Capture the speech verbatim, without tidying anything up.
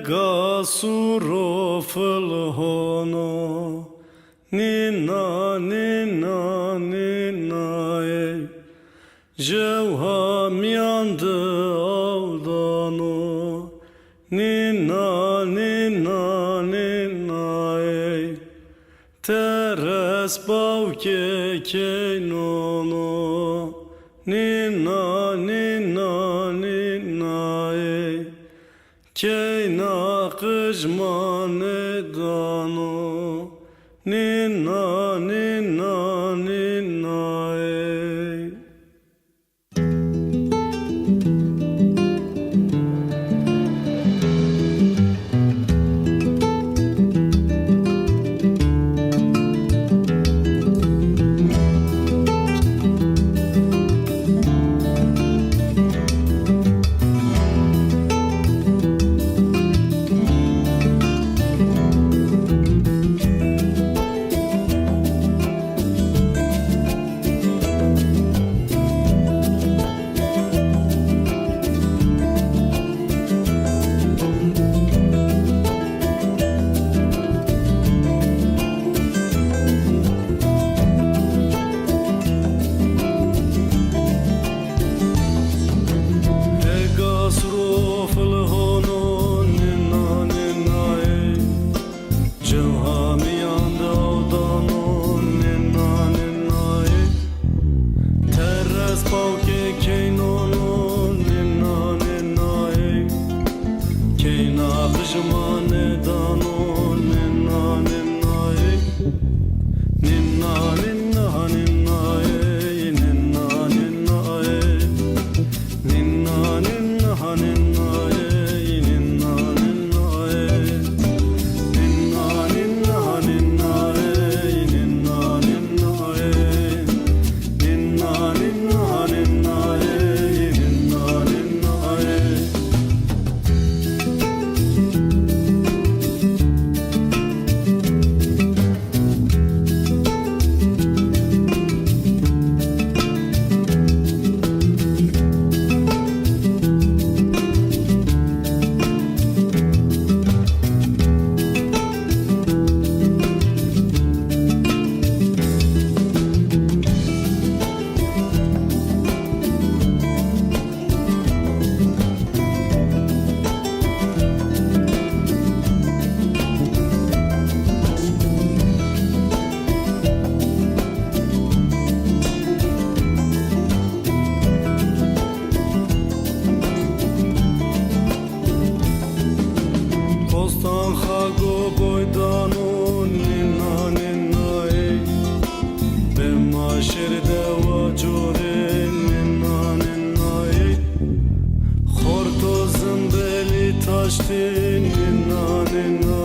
Gasurof lhono, ninna, ninna, ninna, ey. Dxeuhamiandaudanuꞌ, ninna, ninna, ninna, ey. Terres pauque quei nono, ninna, ninna, ninna, ey. Quei naqui xmane dano, ninna, ninna, ninna, ey. Egas ruuful hono, ninna, ninna, ey. Dxeuhamiandaudanuꞌ, ninna, ninna, ey. Terres pauque quei nono, ninna, ninna, ey. Quei naqui xmane dano, ninna, ninna, ey. Ninna, ninna, ninna, ey, ninna, ninna, ey. Ninna, ninna, ninna, ey, ninna, ninna, ey. Ninna, ninna, ninna, ey, ninna, ninna, ey. Ninna, ninna, ninna, ey, ninna, ninna, ey. Postanjago boydanu, ninna, ninna, ey. Bema xherde huadxuꞌ re, ninna, ninna, ey. Jorto zembeli tashti, ninna, ninna,